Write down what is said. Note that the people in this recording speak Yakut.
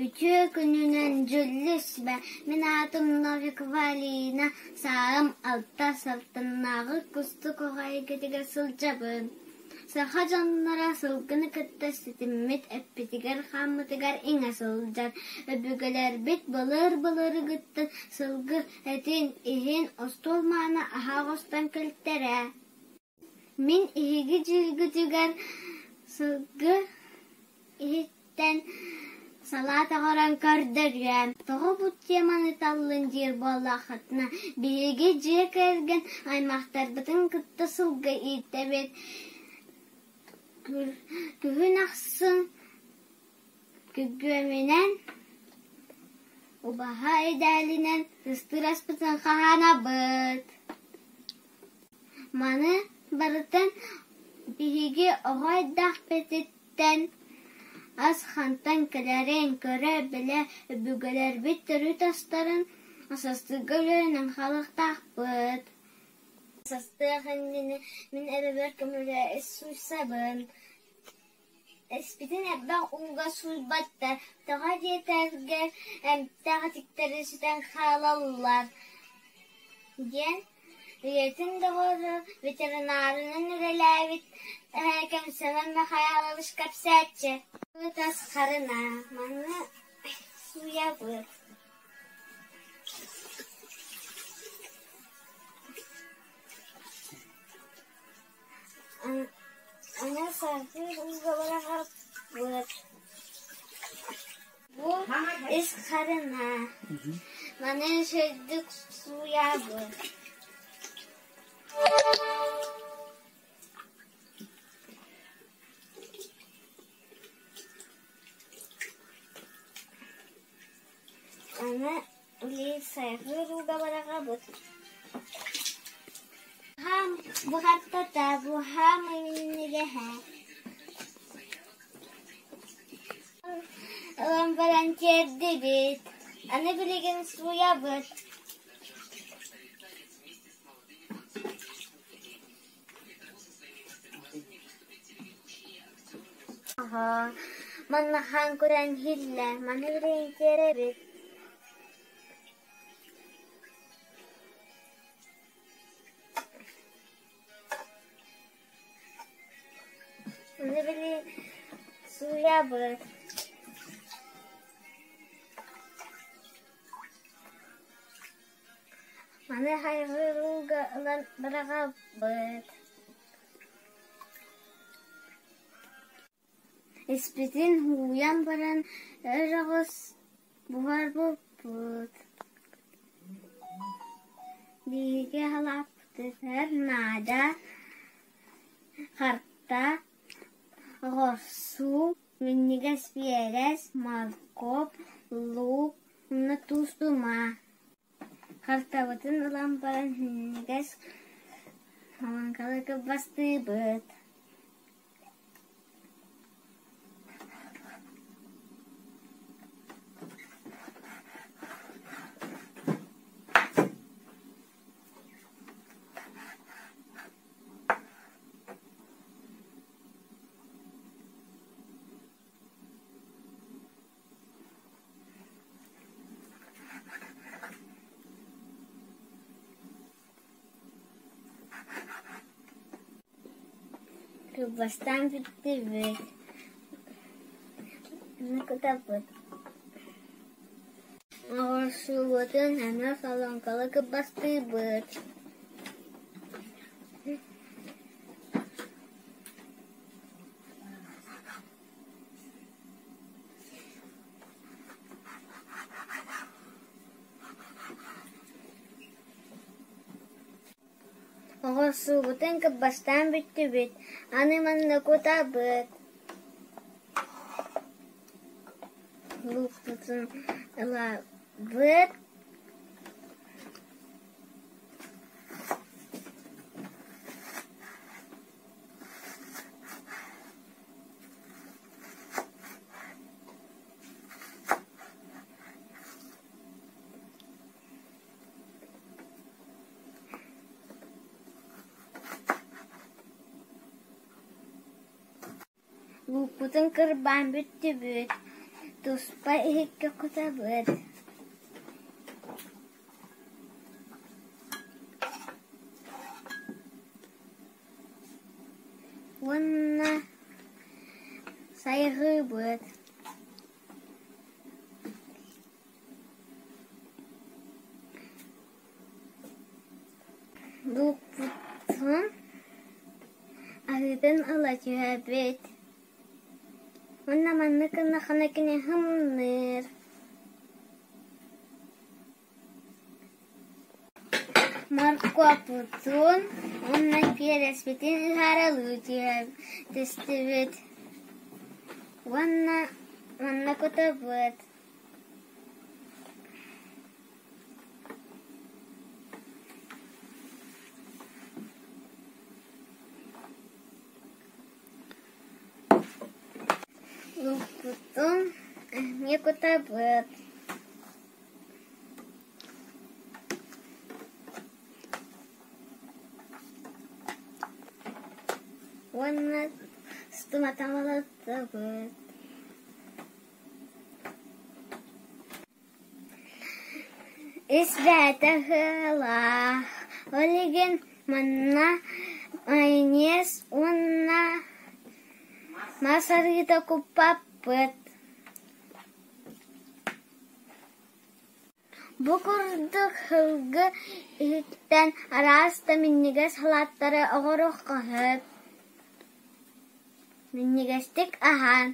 Үтүө күнүнэн дьүллүс-бэ, мин аатым Новикова Алина, сааһым 6, Сартаннааҕы Кустук оҕо эйгэтигэр сылдьабын. Саха дьонноро сылгыны кытта ситиммит эппитигэр-хааммытыгар иҥэ сылдьар. Өбүгэлэрбит былыр-былыргыттан сылгы этин, иһин, остуол мааны аһа оҕустан кэлтэрэ. Мин эһиги дьүүлгүтүгэр сылгы иһиттэн салаат оҥорон көрдөрүөм. Тоҕо бу теманы таллын диир буоллаххытына, биһиги дьиэ кэргэн аймахтарбытын кытта сылгы ииттэбит. Күһүн ахсын күргүөмүнэн, убаһа идээлинэн кыстыыр аспытын хаһаанабыт. Маны барытын биһиги оҕо эрдэхпититтэн ас хантан кэлэрин көрө-билэ өбүгэлэрбит төрүт астарын састыырга үөрэнэн хаалыахтаахпыт. Састыах иннинэ мин эбэбэр көмөлөһө суйсабын. Эспитин элбэх ууга сууйбаттар, тоҕо диэтэргэ эмтээх этиктэри сүтэн хаалаллар диэн ийэтин доҕоро ветеринарынан үлэлээбит Кэмсэмэн Михайлович кэпсээччи. Тас харына, манна сууйабыт. Аны салгыы ууга быраҕабыт. Бу ис харына. Маны үчүгэйдик сууйабыт. Аны салгыы ууга быраҕабыт. Буһартата буһа минньигэһэ Ылан баран тиэрдибит, аны билигин сууйабыт. Манна хаан көрөн иһиллэ, маны билигин тиэрэбит. Аны билигин сууйабыт. Маны хайҕыырга ылан быраҕабыт. Испитин һууйан баран өр оҕус буһарбыппыт. Биһиги халааппытыгар наада харта, оҕурсуу, минньигэс биэрэс, моркуоп, луук уонна туус тума. Хартабытын ылан баран минньигэс малааҥкалыы кылбастыыбыт. Кылбастаан бүттүбүт, аны кутабыт. Оҕурсуубутун аны солоҥколуу кылбастыыбыт. Оҕурсуубутун кылбастаан бүттүбүт, аны манна кутабыт. Луукпутун ылабыт. Луукпутун кырбаан бүттүбүт. Туспа иһиккэ кутабыт. Уонна сайҕыыбыт. Луукпутун аһыытын ыла түһэбит. Уонна маннык гыннаххына кини һымныыр. Моркуоппутун уонна пиэрэспитин ыһаарылыы түстүбүт уонна манна кутабыт. Луукпутун эмиэ кутабыт. Уонна стоматологтабыт. Ис бэйэтэ ыһыылаах, ол иһин манна майонез уонна мас арыыта куппаппыт. Бу курдук сылгы иһиттэн араас да минньигэс салааттары оҥоруохха сөп. Минньигэстик аһаан.